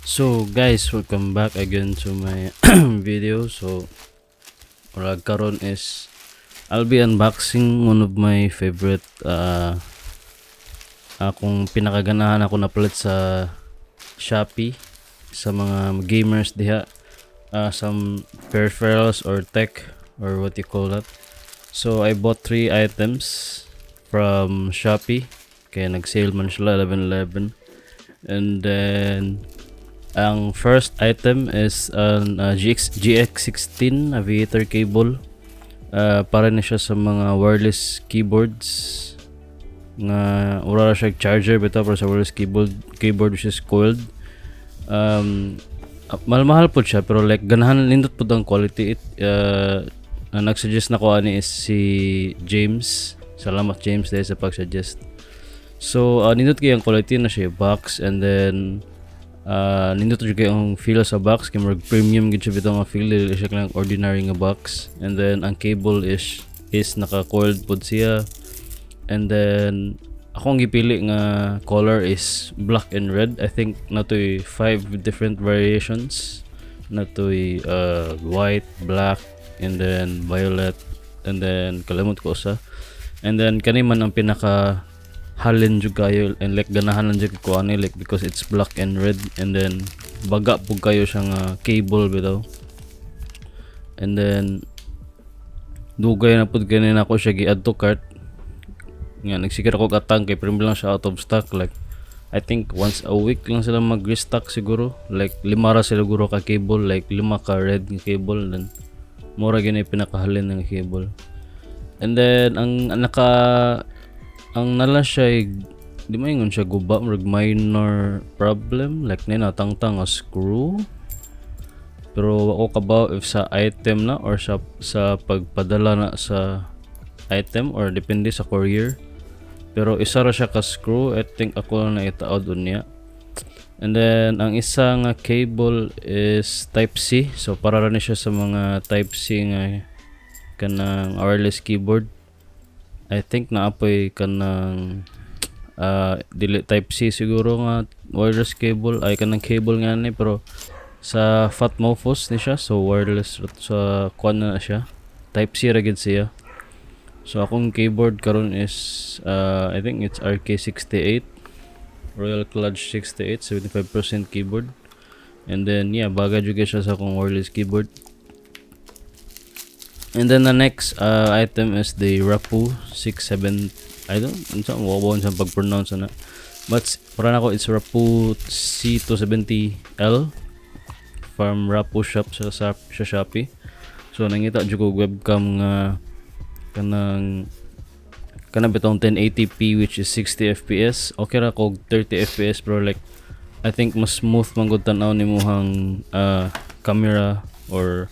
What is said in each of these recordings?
So guys, welcome back again to my video. So murag karon is I'll be unboxing one of my favorite, akong pinakaganahan ako napalit sa Shopee sa mga gamers diha, some peripherals or tech or what you call that. So I bought three items from Shopee kaya nag-sale man sila 11.11. And then ang first item is an GX16 aviator cable. Para na siya sa mga wireless keyboards nga ura ra siya charger bitaw para sa wireless keyboard which is coiled. Mahal-mahal po siya pero like ganahan, nindot po ang quality. It ang nag-suggest nako ani is si James. Salamat, James, dahil sa pag-suggest. So nindot kay ang quality na siya box and then nindot jud kay ang feel sa box kay murag premium gid siya bitaw nga feel, dili siya kanang ordinary nga box. And then ang cable is naka-coiled pod siya. And then akong gipili nga color is black and red. I think naa toy five different variations. Naa toy white, black, and then violet, and then kalimot ko usa. And then kani man ang pinaka halin jud kayo and like ganahan lang jud ko ani, like because it's black and red and then baga pud kayo siya nga cable bitaw. And then dugay na pud kani nako siya gi-add to cart nga nagsigar ako katang kay pero lang siya out of stock. Like I think once a week lang sila mag-restock siguro. Like lima ra sila siguro ka cable, like lima ka red nga cable, then mura gini pinakahalin ng cable. And then ang naka ang nala siya di maingon siya guba, murag minor problem, like ni natangtang nga screw, pero wa ko kabaw if sa item na or sa pagpadala na sa item or depende sa courier, pero isa ra siya ka screw. I think ako lang naitaod unya. And then ang isa nga cable is type C, so para ra ni siya sa mga type C nga kanang wireless keyboard. I think naapoy kanang dili type C siguro nga wireless cable, ay kanang cable nga ni, pero sa Fatmofos ni siya, so wireless sa kuan na siya, type C ra gid siya. So akong keyboard karon is I think it's RK68, Royal Kludge 68 75% keyboard. And then yeah, bagay jud siya sa akong wireless keyboard. And then the next item is the Rapoo 67, I don't unsa wa sa pag-pronounce na, but para nako it's Rapoo C270L from Rapoo Shop sa Shopee. So nangita jud ko webcam nga kanang bitong 1080p which is 60 FPS. Okay ra kog 30 FPS pero like I think mas smooth man gud tan-aw nimohang camera or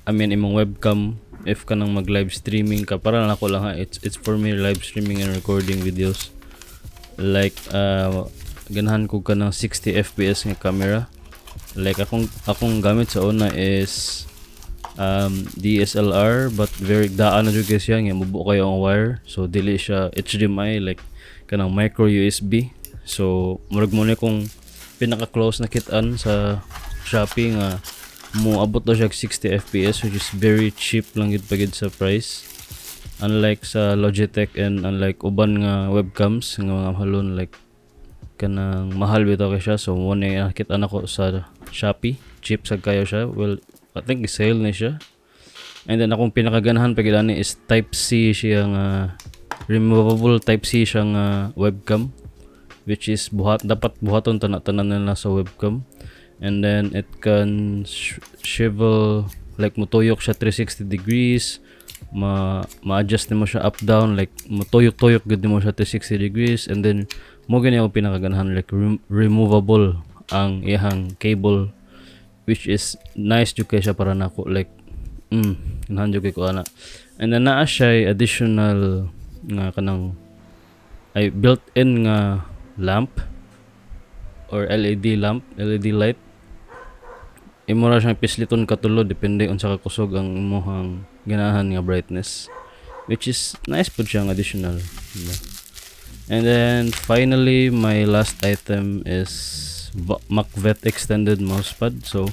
I mean imong webcam if kanang mag live streaming ka. Para lang ako lang ha, it's for me live streaming and recording videos. Like ganahan ko kanang 60 FPS nga camera. Like akong gamit sa una is DSLR but very daan na jud kay siya nga mubo kayo ang wire, so dili siya HDMI, like kanang micro USB. So murag mo ni kung pinaka close na kit-an sa Shopee nga mo abot daw siya 60 FPS, which is very cheap lang gid pagid sa price, unlike sa Logitech and unlike uban nga webcams nga mga mahalon, like kanang mahal bitaw kay siya. So mo ni nakita nako sa Shopee, cheap sad kayo siya. Well, I think sale ni siya. And then akong pinakaganahan pa gid ani is type C siya nga removable type C siya nga webcam, which is buhat dapat buhaton tanan nila sa webcam. And then it can swivel, like mutuyok siya 360 degrees, ma ma-adjust nimo siya up down, like mutuyok-tuyok gud nimo siya 360 degrees. And then mo gani ako pinakaganahan, like removable ang iyang cable, which is nice jud kay siya para nako. Like ganahan jud kay ko ana. And then naa siya additional nga kanang ay built-in nga lamp or LED lamp, LED light. Imo ra siyang pisliton katulo depende unsa ka kusog ang imong ganahan nga brightness, which is nice pud siyang additional, diba? And then finally, my last item is Macveth extended mousepad. So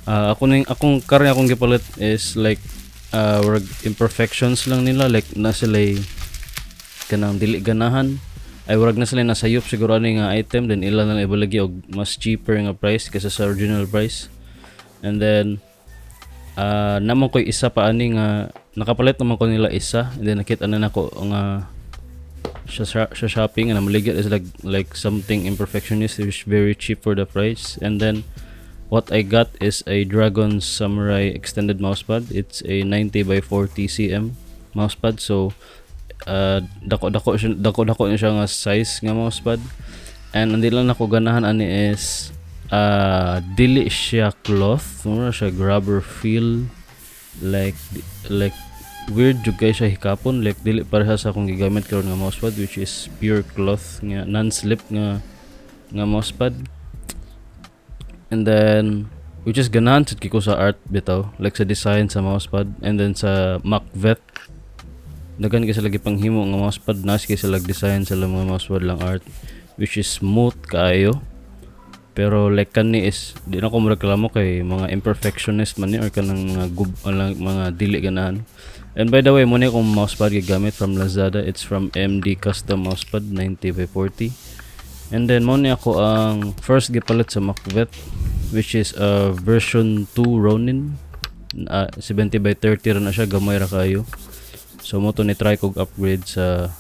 ako ning akong karon, akong gipalit is like work imperfections lang nila, like na sila kanang dili ganahan ay murag na sila nasayop siguro ani nga item, then ila na lang ibaligi og mas cheaper nga price kaysa sa original price. And then naman ko'y isa pa ani nga nakapalit naman ko nila isa, and then nakita na nako nga siya sa shopping and namaligya is like something imperfectionist which is very cheap for the price. And then what I got is a Dragon Samurai extended mousepad. It's a 90 by 40 cm mousepad, so dako dako siya, dako dako siya nga size nga mousepad. And ang dili lang nako ganahan ani is dili siya cloth, mura siya rubber feel, like weird jud kay siya hikapon, like dili pareha sa akong gigamit karon nga mousepad, which is pure cloth nga non-slip nga mousepad. And then which is ganahan sad ko sa art bitaw, like sa design sa mousepad. And then sa Macveth, daghan kay sila gipanghimo nga mousepad, nice kay sila design sa mga mousepad lang art, which is smooth kaayo. Pero like kani is di na ko moreklamo kay mga imperfectionist man ni or kanang mga gub, mga dili ganahan. And by the way, mo ni akong mousepad gigamit from Lazada. It's from MD Custom Mousepad 90 by 40. And then mo ni ako ang first gipalit sa Macveth, which is a version 2 Ronin, 70 by 30 ra na siya, gamay ra kayo. So mo to ni try kog upgrade sa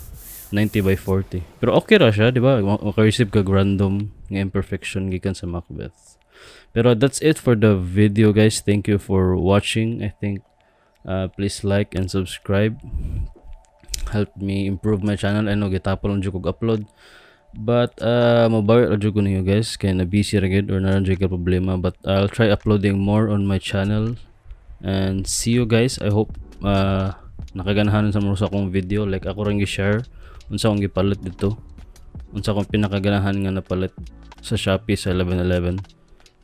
90 by 40. Pero okay ra siya, di ba? Maka-receive kag random nga imperfection gikan sa Macveth. Pero that's it for the video, guys. Thank you for watching. I think please like and subscribe. Help me improve my channel. I know gitapol lang jud kog upload. But mobawi ra jud ko ninyo, guys, kay na busy ra gyud or naa jud kay problema, but I'll try uploading more on my channel and see you guys. I hope nakaganahan sa mo sa akong video, like ako rang gi-share unsa akong gipalit dito, unsa akong pinakaganahan nga napalit sa Shopee sa 11/11.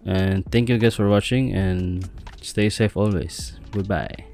And thank you guys for watching and stay safe always. Goodbye.